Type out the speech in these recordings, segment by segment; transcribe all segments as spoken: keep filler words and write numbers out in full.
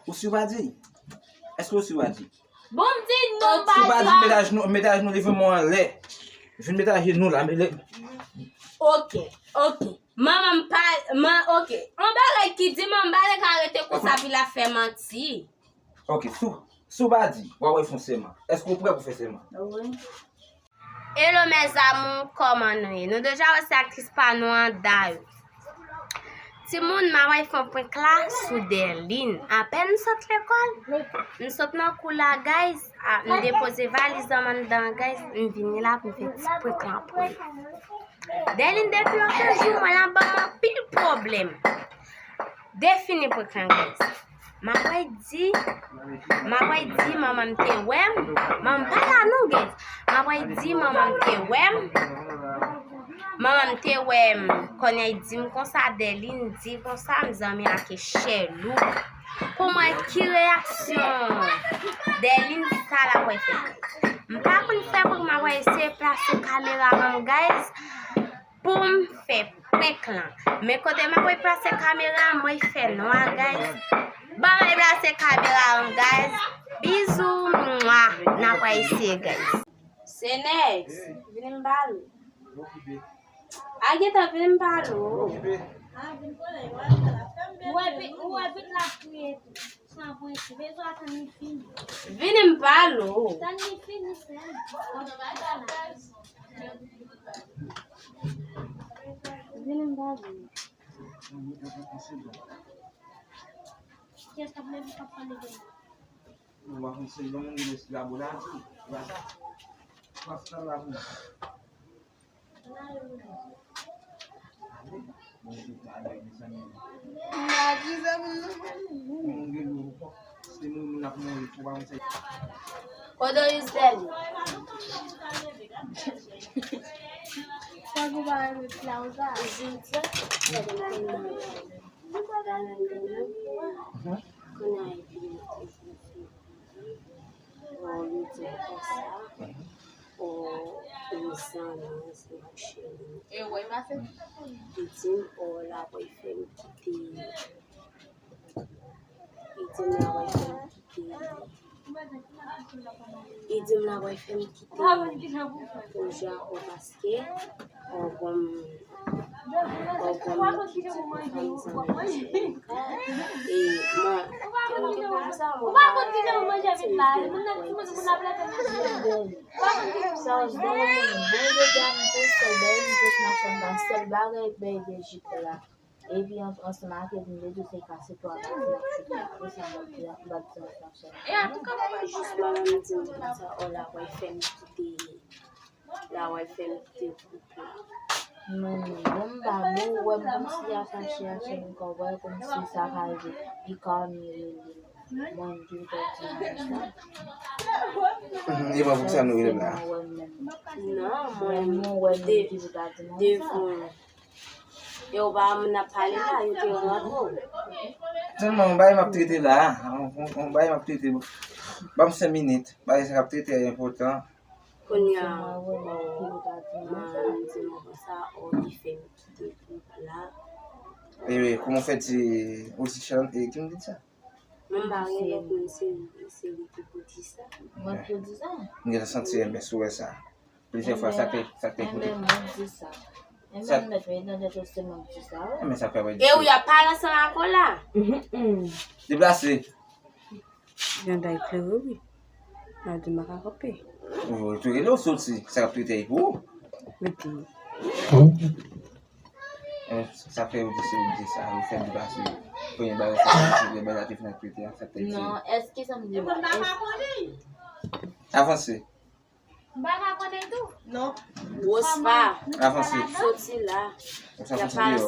Ou si w pa di? Èske ou si w pa di? Bon, m di non, m pa di. Si w pa di, medaj nou, medaj nou li vrèman anlè. Jwenn medaj nou la, men le- Ok, ok. Manman m pa, man, ok. Yon bagay ki di manman m pa ka rete konsa pou l ap fè manti. Ok, si w, si w pa di, w ap fè yon sèman. Èske w prè pou fè sèman? Wi. Hello mes amours, kòman nou ye? Nou deja wè se aktris pa nou an Dayou. Timoun, m ap fè yon prank la sou Derline. Apèn m sot lekòl, m sot nan kou la, guys. A, m depoze valiz an m anndan, guys. M vini la pou m fè ti prank lan pou li. Derline, depi lontan jou mwen la ban m anpil pwoblèm. Defini prank lan, guys. M ap di, m ap di manman m te wè m. Manman m pa la non, guys. M ap di manman m te wè m. Manman m te wè m. Kounye a l di m konsa, Derline di konsa, m zanmi ak Echelou. Pou mwen, ki reyaksyon Derline sa l ap fè? M pa konn fè prank, m ap eseye plase kamera m, guys. Pou m fè prank lan. Men kote m ap plase kamera, mwen fè nwa, guys. Ban mwen plase kamera m, guys. Bizou, mwa. N ap eseye, guys. Senex, vini m pale w. A gentan, vini m pale w. Ou wè pi-, ou wè pitit la ap kriye tou. Vini m pale w. Vini m pale w. Kodo Isdèl. Kounye a epi Bon, li di m konsa, o, li zanmi ansanm ak Sherline. Li di m, o, l ap fè m kite, li di m l ap fè m kite, li di m l ap fè m kite Pooja, o, paske, o, bon, Epi ansanm ak li, nou de te kase twa pati, n ap choute. Apre sa, m ap di, m ap di ansanm ak Sherline. Jis manman m di m konsa, o, l ap fè m kite. La wè fè m kite gwoup la. Non, non, bon, m pa bon, ou wè m kòmsi a chache, a chache m ka wè kòmsi sa ka rive, li ka annuler li. Mwen, m toujou di sa. Mhm, e mwen, pou sa nou rele m la? Non, mwen, de, devan. E ou pa moun ap pale la, yo te rantre w. Sèlman, yon bagay m ap trete la, yon, yon, yon bagay m ap trete. Ban m senk minit, bagay sa k ap trete a enpòtan. Kounye a, manman m di m konsa, o, li fè m kite gwoup la. E wi, kòman w fè di Ozichàn, e ki m di sa? Mwen m pa gen lòt moun, se, se li ki pou di sa. Mwen pou di sa? M gentan santi, enben, si w wè sa. Plizyè fwa, sa te, sa te koute. Enben, mwen di sa. Enben, mèt mwen nan tèt ou, se mwen ki di sa, wi. Enben, sa fè mwen di. E ou y ap pale ansanm ak ou la? Deplase. Jan day klere, wi. Nan di m pa ka kanpe. Ou tou rele w soti, sa k ap trete pou ou. Mete. Eh, sa fè ou di se ou di sa, ou fè m di pase. Premye bagay sa, premye bagay la te fin ak trete a, sa te di. Non, èske sa m di w? Avanse. M pa ka konnen tou. Non. Wosfa. Avanse. Soti la. Wosfa, soti deyò.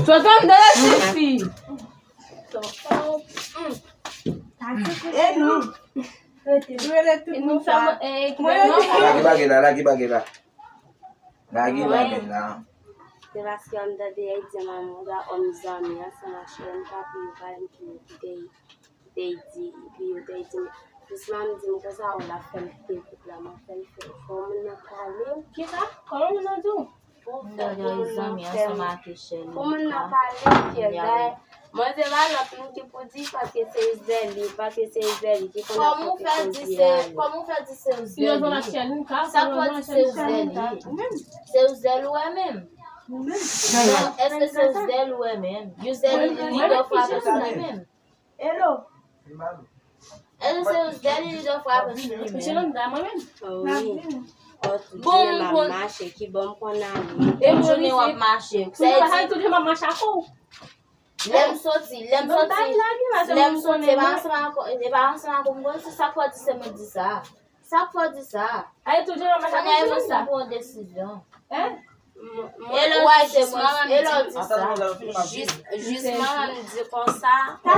Soti anndan la, tifi. E nou. Rele tout moun sa. Lage bagay la, lage bagay la. Lage bagay la. Se paske m tande y ap di manman m, gade, zanmi ansanm ak Sherline, pa pou yo pale m ki yo kite. Te di, epi yo te di m, jis manman m di m konsa, o, l ap fè m kite gwoup la, m ap fè l fè. Fò moun nan pale. Kisa? Kòman moun nan di w? Fò moun nan pale, Pierre, gade, Mwen se pa lòt moun ki pou di paske se Isdèli, paske se Isdèli ki konn rakonte koze a. Kòman w fè di se Isdèli? Sa k fè w di se Isdèli? Se Isdèli ou wè menm? Èske se Isdèli ou wè menm? Isdèli li dò frape sou li menm? Hello. Èske se Isdèli li dò frape sou li menm? Wi. Bon, m ap mache, ki bò m konn ale? Tout jounen w ap mache. Sa vle di tout jounen m ap mache ak ou. Lè m soti, lè m soti, lè m soti, e pa ansanm ak, e pa ansanm ak ou m konn se sa k fè w di se mwen di sa. Sa k fè w di sa? Kounye a e mwen sa pran yon desizyon. E lè w di se mwen, e lè w di sa. Jis manman m di konsa, jis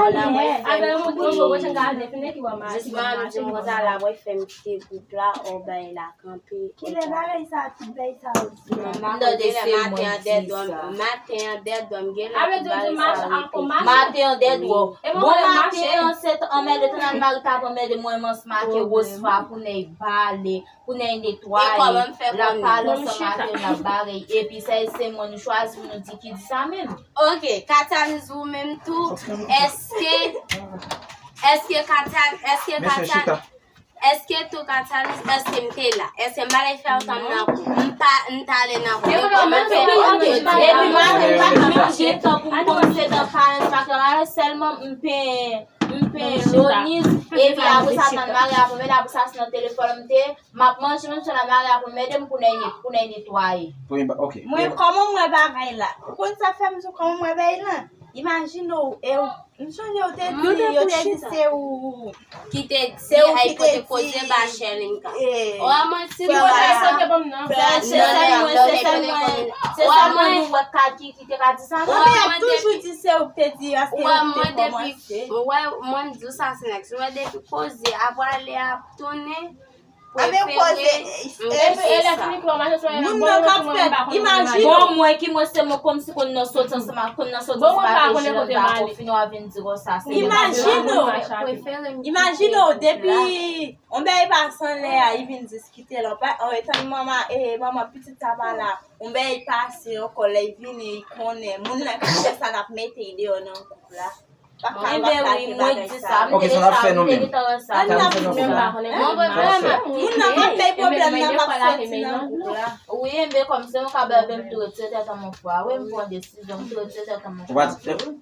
manman m di konsa la mwen fè m kite gwoup la, on bagay la kanpe. Kilè bagay sa, tout bagay sa yo di la? M tande se mwen ki di sa. Maten an dèdwa m gen lè tout bagay sa yo rete. Maten an dèdwa. Bon maten an se t anmède, tonnè mari t ap anmède mwen, m ansanm ak Rosfa pou nèy bale, pou nèy netwaye. L ap pale ansanm ak yo, n ap bare. Epi sa e se mwen nou chwazi pou nou di ki di sa menm. Ok, Katalis ou menm tou, èske, èske Katalis, èske Katalis, Èske tou Katalis, èske m te la? Èske m pa t fè otan nan kou? M pa, m t ale nan kou. Epi maten m pa t menm gen tan pou m konn se nan parents pa k la sèlman m penyen, m penyen Lonise. Epi apre sa tann mari ap anmède, apre sa se nan telefòn m te ye. M ap manje menm jan la mari ap anmède m pou nèy net-, pou nèy netwaye. Mwen kòman m wè bagay la? Ou konn sa fè m di w kòman m wè bagay la? Imajine w, e w, m sonje w te di, yo te di se ou ki te di, ay kote koze ba Sherlinka. Ou a manti, non. Se sèl mwen, se sèl mwen, se sèl mwen nou wè ki, ki te ka di sa, non? Mwen, y ap toujou di se ou ki te di, paske ou te kòmanse. Ou wè, mwen, m di w sa, Sinex. Mwen, depi koze ap ale, ap tounen, Anben koze, moun nan k ap fè, imajine w. Bon, mwen ki mwen se mwen kòmsi konn nan soti ansanm ak, konn nan soti ansanm ak Jilanda, konfini w ap vin di konsa se. Imajine w, imajine w, depi yon bagay pase anlè a, li vin diskite la, pa, an etan manman, e, manman pitit sa pa la, yon bagay pase ankò, lè li vini, li konnen, moun nan ki fè sa, n ap mete l deyò nan gwoup la. Enben wi, mwen di sa. Ok, sa n ap fè nou menm. Sa n ap fè nou menm. Moun nan k ap bay pwoblèm nan k ap soti nan gwoup la. Wi, enben kòm se yon ka bèbè, m tou retire tèt an mwen fwa. Wi, m pran desizyon, m tou retire tèt an mwen fwa. Ou pa di,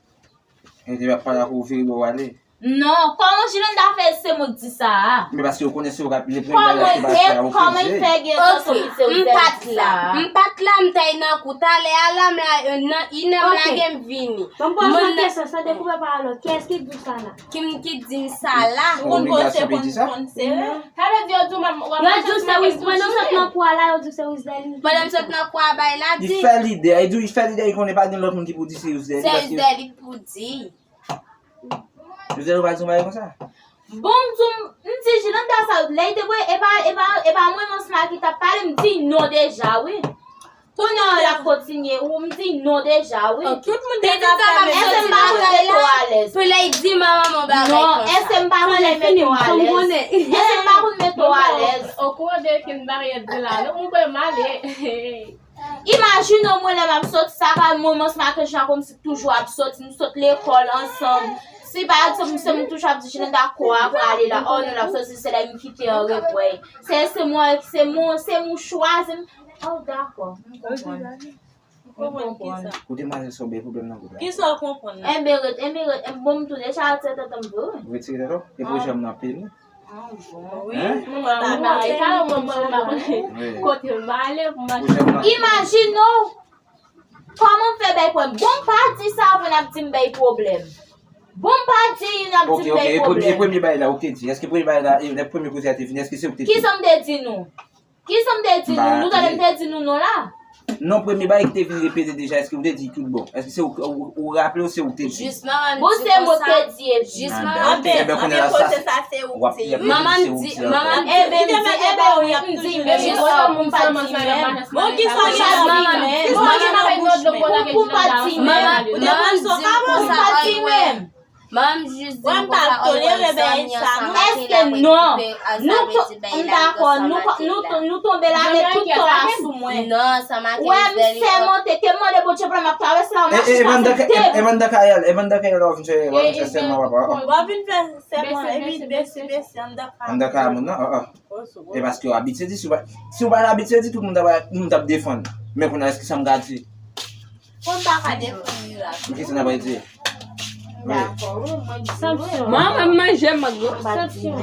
e, te ap pale ak ou vire bò w ale. Non, kòman Jilanda fè se mwen k di sa a? Men paske yo konnen se yo k ap, le premye bagay ki pase a, yo fè di. Kòman y fè gen tan sou li se yo fè di sa a? M pa t la, m pa t la, m t ay nan kou. Talè a la, m la, nan inè m lage m vini. Ban m poze yon kesyon, san dekoupe pawòl ou. Kiyès ki di w sa la? Ki m ki di m sa la? Ou konn koze, konn, konn sere. Sa vle di yo di w, m ap, w ap mache sou mwen, m sou chita. Yo di w se Wisdèli, pandan w sot nan kou a la, yo di w se Wisdèli. Pandan m sot nan kou a, bay la di. Li fè lide, li di w, li fè lide, li konnen pa gen lòt moun ki pou di se Wisdèli. Se Wisdèli ki pou di. Wisdèli ou pa di yon bagay konsa? Bon, m di w, m di Jilanda sa, lè li te voye, e pa, e pa, e pa mwen, non, Sma ki t ap pale, m di non deja, wi. Kounye a, l ap kontinye. Ou, m di non deja, wi. Tout moun deja fè menm. Èske m pa konn mete w alèz? Pou lè y di manman m yon bagay konsa. Non, èske m pa konn mete w alèz? Èske m pa konn mete w alèz? Okouran de kin baryè di la, non, mwen kwè m ale. Imajine w, mwen, lè m ap soti, sa ka mwen, mwen, se maten jan kòmsi toujou ap soti, m sot lekòl ansanm. Si, pa egzanp, se m toujou ap di, Jilanda, kò a prale la. Oh, non, l ap soti, se lè m kite an repwèy. Se, se mwen, se mwen, se mwen chwazi m. Oh, dakò, m konprann. M konprann. Ou te manje sa w bay pwoblèm nan gwoup la. Kisa w konprann la? Enben, ret, enben, ret, enben, bon, m tou deja retire tèt an m vre. Ou retire tèt ou? E pwojè m nan peye nou? Wi. Hein? Mwen, mwen, mwen, mwen, mwen, mwen, mwen, kote m ale pou m achte. Imajine w! Kòman m fè bay pwoblèm? Bon, m pa di sa avan n ap di m bay pwoblèm. Bon, m pa di n ap di m bay pwoblèm. Ok, ok, e premye, e premye bagay la, ou te di. Èske premye bagay la, e, lè premye koze a te vini, èske se ou ki te di? Kisa m te di nou? Kisa m te di nou? Nou tande m te di nou non la? Non, premye bagay ki te vin repete deja, èske ou te di tout bon? Èske se ou, ou, ou raple w se ou ki te di? Bon, se mwen ki te di epi. Enben, kounye a la sa, w ap repete se ou ki di ankò. Enben, m di, enben, wi, m di, men jis sa pou m pa di menm. Bon, kisa w di menm? Pou, pou m pa di menm. Pou m pa di menm. Mwen, m jis di l konsa, oh, wè, zanmi an sa make la mwen koupe, ah, sa vle di bay la, ansanm ak Keyla. Nou tonbe la, men tout tò a sou mwen. Non, ansanm ak Keyla. Wè, m sèmante, te mande Bondye pou m ap travèse la, w mache travèse. Evanda Kayal, Evanda Kayal, w ap vin fè, w ap vin fè sèman, papa. W ap vin fè sèman, epi bese, bese, anndan kay moun nan, ah, ah. E paske w abitye di, si w pa, si w pa t abitye di, tout moun t ap, moun t ap defann. Men kounye a, èske sa m ka di? Fò m pa ka defann li la. Ki sa n ap di? Wi. Mwen, mwen manje, mwen gwo. Sanksyon.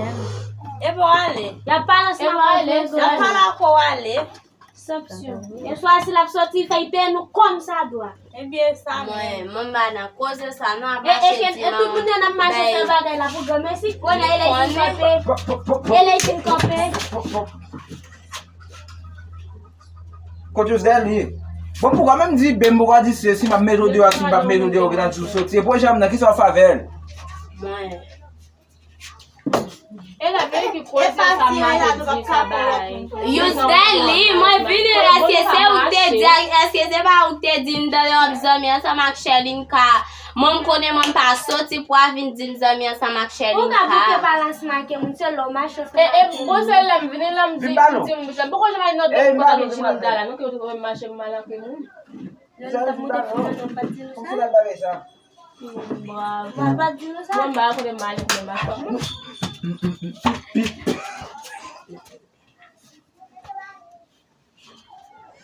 Epi w ale. Y ap pale ansanm ak ou. Y ap pale ak ou, w ale. Sanksyon. E swa si l ap soti, fè l peye nou kòm sa dwa. Ebyen, sa menm. Mwen, mwen m pa nan koze sa, non, ap mache di manman. E tout moun nan ap mache fè bagay la pou granmesi. Kounye a, e lè fin kanpe. E lè fin kanpe. Kot Yosdèli? Bon, poukwa menm di, ben, poukwa di se si m ap mete w deyò ak si m p ap mete w deyò, ou gentan di w soti. E pwojè m nan, kisa w ap fè avè l? Mwen. E la, veye ki koze sa, m pa di sa bay. Yosdèli, mwen vini la, èske se ou te di, èske se pa ou te di m tande w ap zanmi ansanm ak Sherline ka Mwen m konnen mwen m pa soti pou a vin di m zanmi ansanm ak Sherline ka. Ou ka bouke pale ansanm ak moun, se lè w mache ansanm ak moun. E, e, bon, se lè m vini la, m di, m di, m di, m poko janm al nan dòt kote nou di moun ta la, non, ke ou te konn mache m mal ak moun. Lè m t ap monte fè mwen, m pa t di nou sa. Brav. Mwen pa t di nou sa. Mwen m pa konnen m ale mwen m pa fè.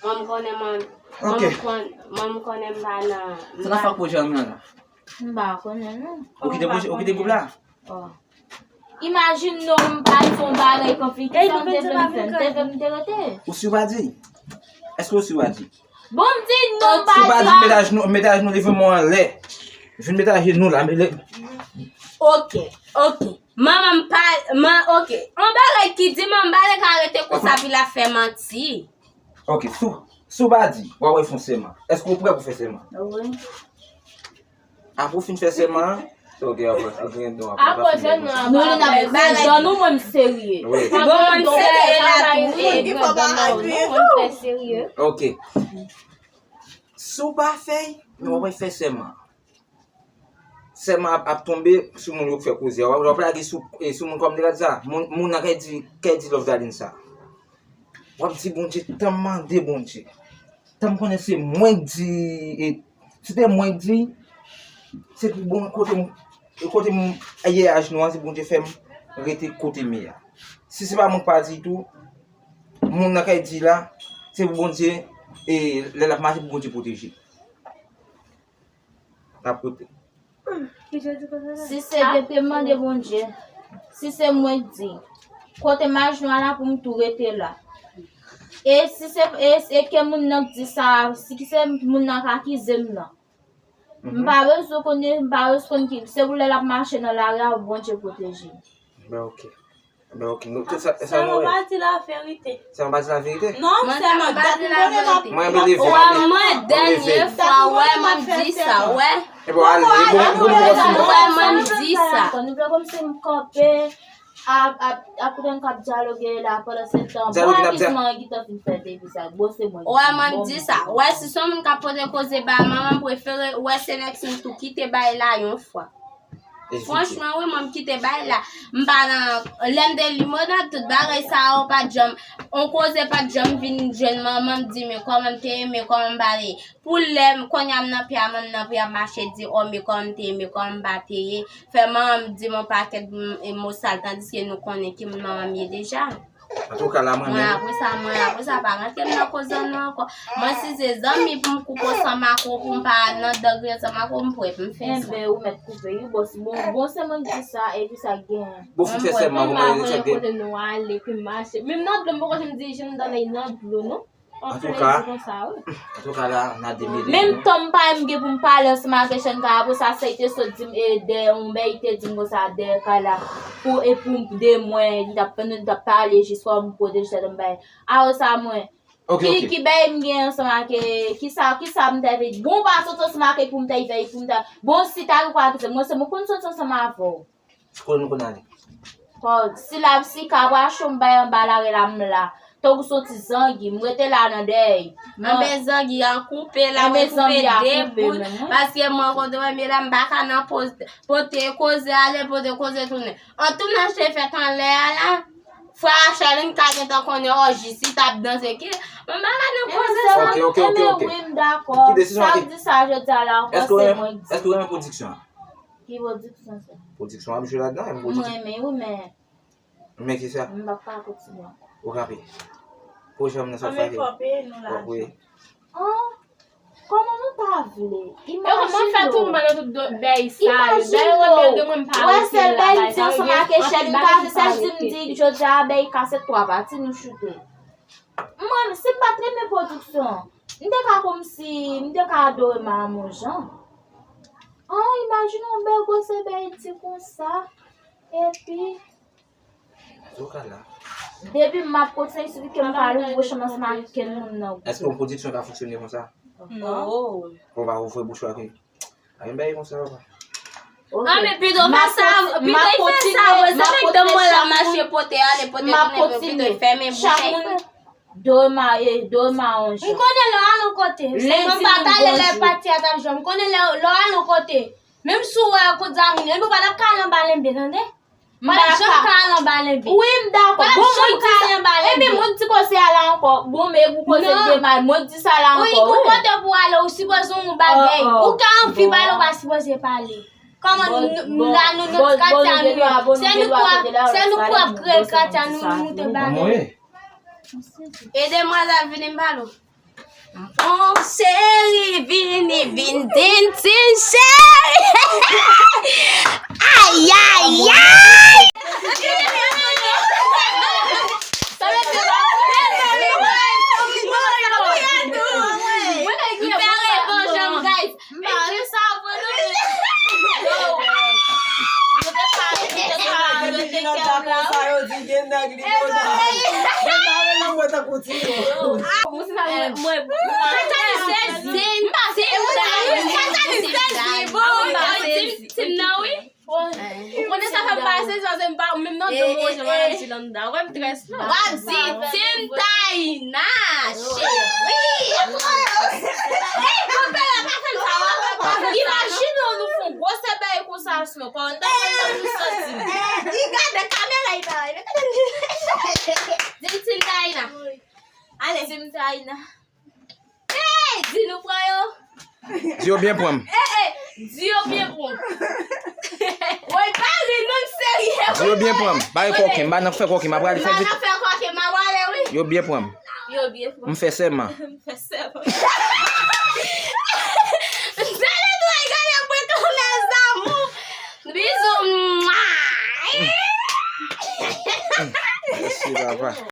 Mwen m konnen mwen, mwen m kon-, mwen m konnen m pa nan. Sa nan fè ak pwojè w nan la? M pa konnen non. Ou kite pwojè, ou kite gwoup la? Oh. Imajine non m pa di yon bagay konfi ki sa m te vle m fè, m te vle m te rete. Ou si w pa di? Èske ou si w pa di? Bon, m di non m pa di. Si w pa di, mete ajenou, mete ajenou, leve men w anlè. Vin mete ajenou la, mete. Ok, ok. Manman m pa, man, ok. On bagay ki di manman m pa te ka rete konsa pou l ap fè manti. Ok, si w, si w pa di, w ap wè fon sèman. Èske w prè pou fè sèman? Wi. Apre w fin fè sèman an, ok, apre, ok, non, apre. Apre, jèn nan, nou li n ap prezan nou, mwen m serye. Wi. Bon, mwen m serye la tou, wi. Mwen m fè serye. Ok. Si w pa fè, men w ap fè sèman. Sèman ap, ap tonbe sou moun yo k fè koze a. W ap, w ap lage sou, e, sou moun kòm te ka di sa. Moun, moun nan kay di, kay di Love Darline sa. W ap di Bondye, tan m mande Bondye. Tan m konnen se mwen k di, e, si te mwen k di, se pou bon kote m, e kote m ye ajenou an, se Bondye fè m rete kote m ye a. Si se pa mwen k pa di tou, moun nan kay di la, se pou Bondye, e, lè l ap mache pou Bondye pwoteje. N ap koute. Si se Bondye te mande Bondye, si se mwen k di, kote m ajenou a la pou m tou rete la. E si se, e, e ke moun nan k di sa, si ki se moun nan k akize m nan. M pa bezwen konn, m pa bezwen konn ki, se pou lè l ap mache nan lari a, Bondye pwoteje l. Ben, ok. Ben, ok, nou, se sa, se sa nou wè. Sèlman pa di laverite. Sèlman pa di laverite? Non, sèlman dat m konnen m ap. Mwen, mwen leve, mwen leve. Wè, mwen, dènye fwa, wè, mwen m di sa, wè. E bon, ale, e bon, bon, bon, bon. Wè, mwen m di sa. Nou vle kòmsi m kanpe, ap, ap, ap koute n k ap dyaloge la, pandan se tan, bon, akizman an gentan fin fèt, epi sa, bon, se mwen. Wè, mwen m di sa. Wè, si se yon moun k ap pote koze ba manman, m prefere, wè, se nèg si m tou kite bay la yon fwa. Franchman, wi, mwen m kite bay la. M pa nan, lè m te limonad, tout bagay sa yo pa t janm, on koze pa t janm vin jwenn manman m di, men kòman m te ye, men kòman m pa te ye. Pou lè m, kounye a m nan pye a, mwen m nan pye a mache di, o, men kòman m te ye, men kòman m pa te ye. Fè manman m di m on pakèt m, e mo sal, tandiske nou konnen ki moun manman m ye deja. Antouka, la, mwen menm. Mwen, apre sa, mwen, apre sa, pa rantre m nan koze nou ankò. Mwen, si se zanmi pou m koupe ansanm ak ou, pou m pa nan dan griyen ansanm ak ou, m prè pou m fè sa. Enben, ou mèt koupe, wi, bòs. Bon, bon, se mwen ki di sa, epi sa k genyen. Bon, fè sèman, mwen, mwen, mwen, kote nou ale, ki mache. Menm nan dlo, m poko janm dirije m nan dlo, non. Antouka, antouka la, n a demele. Menm tan m pa menm gen pou m pale ansanm avè Sherline ka, apre sa, sa li te sot di m, e, dèyè yon bèy, li te di m konsa, dèyè kay la, pou, e pou m, de mwen, li t ap, nou t ap pale jis fò m pwoteje tèt m bay. Apre sa, mwen, ki, ki bèy m gen ansanm ak, e, kisa, kisa m ta vle di? Bon, pa soti ansanm ak li pou m ta veye, pou m ta, bon, si ta gen pou akize m, mwen se mwen konn soti ansanm avè w. Kote nou konn ale? Kò, si l ap, si ka pral cho m bay anba lari la, m la. Tankou se yon ti zangi, m rete la nan dèyè. Anben zangi a koupe la, mwen koupe de bout. Paske mwen kontre mwen la, m pa ka nan pote koze ale, pote koze tounen. An tou nan se fèt anlè a la, frè Rachel ka gentan konnen, o, Jisi t ap danse ki. Mwen pa ka nan koze sa. Ok, ok, ok, ok. Ki desizyon ki? Sa di sa jodi a la ankò, se mwen ki di. Èske w renmen pwodiksyon an? Ki pwodiksyon sa? Pwodiksyon w ap jwe ladan, e pwodiksyon. M renmen wi, men Men ki sa? M pa ka kontinye ankò. Ou kanpe. Pou janm nan sa fake. Kanpe, nou la. Wi. An, kòman nou pa vle? Imajine w. Imajine w. Wè sèl bagay li di ansanm ak Echèn, li ka fè sèl di m di jodi a, bagay kase twa pati nou choute. Mwen, si m pa t renmen pwodiksyon, m te ka kòmsi, m te ka adore Maman Jean. An, imajine yon bèl gwosè bagay di konsa. Epi, Zoukala. Depi m ap kontinye sou ke m pa louvri bouch mwen ansanm ak kenn moun nan. Èske yon pwodiksyon ka fonksyone konsa? Non. Ou pa ouvri bouch ou ak. Ay, m bay konsa, papa. Ok. Non, men pito fè sa, pito fè sa, vre, sa fè ke mwen la mache pote ale, pote tounen, pito fèmen bouch. Chak moun dwe ma-, e, dwe mawon jan. M konnen lè w al yon kote. Lendi m pa talè lè pati a t ap jwe. M konnen lè, lè w al yon kote. Menm si w wè kout zam ou, epi w pa t ap ka al anba lenbe, tande? M pa t ap janm ka al anba lenbe. Wi, m dakò. Bon, moun di sa. Epi moun di koze a la ankò. Bon, men ou koze de mal. Moun di sa la ankò. Wi, ou kote pou ale, ou sipoze yon bagay. Ou ka anvi pale, ou pa sipoze pale. Kòman nou, la, nou, nan katye a nou ye. Se nou k ap, se nou k ap kreye katye a nou, nou moute bagay. Ede mwen la vini m pale w. Bon, cheri, vini, vin, vin, vin, cheri. Ay, ay, ay. M fè revanj, guys. M pa renmen sa vre non. Yo, yo te ka, yo te ka, yo te ka la. Mwen, mwen, mwen, mwen, mwen, Tim nan, wi. Ou konnen sa fè m pa sezi, paske m pa, menm nan do mwen, jan m ap di l anndan. Ou wè m trè slow. W ap di, Team Taïna, cheri. Ey, kanpe la, pa fè m sa, w ap, w ap, w ap fè m sa, non. Imajine w, nou fè yon gwosè bagay konsa, sou kò, nou ta fè nou santi. Li gade kamera, li pa wè. Di Team Taïna. Ale. Team Taïna. Hey, di nou pran yo. Di yo byen pran m. Hey, hey, di yo byen pran m. Woy, pa ri non, m serye. Di yo byen pran m. Ba yo kòken, m pa nan fè kòken, m ap prale fè vit. M pa nan fè kòken, m ap prale, wi. Yo byen pran m. Yo byen pran m. M fè sèman. M fè sèman. Gade, gade, gade, mwen tou, mes amours. Bizou. Mèsi, papa.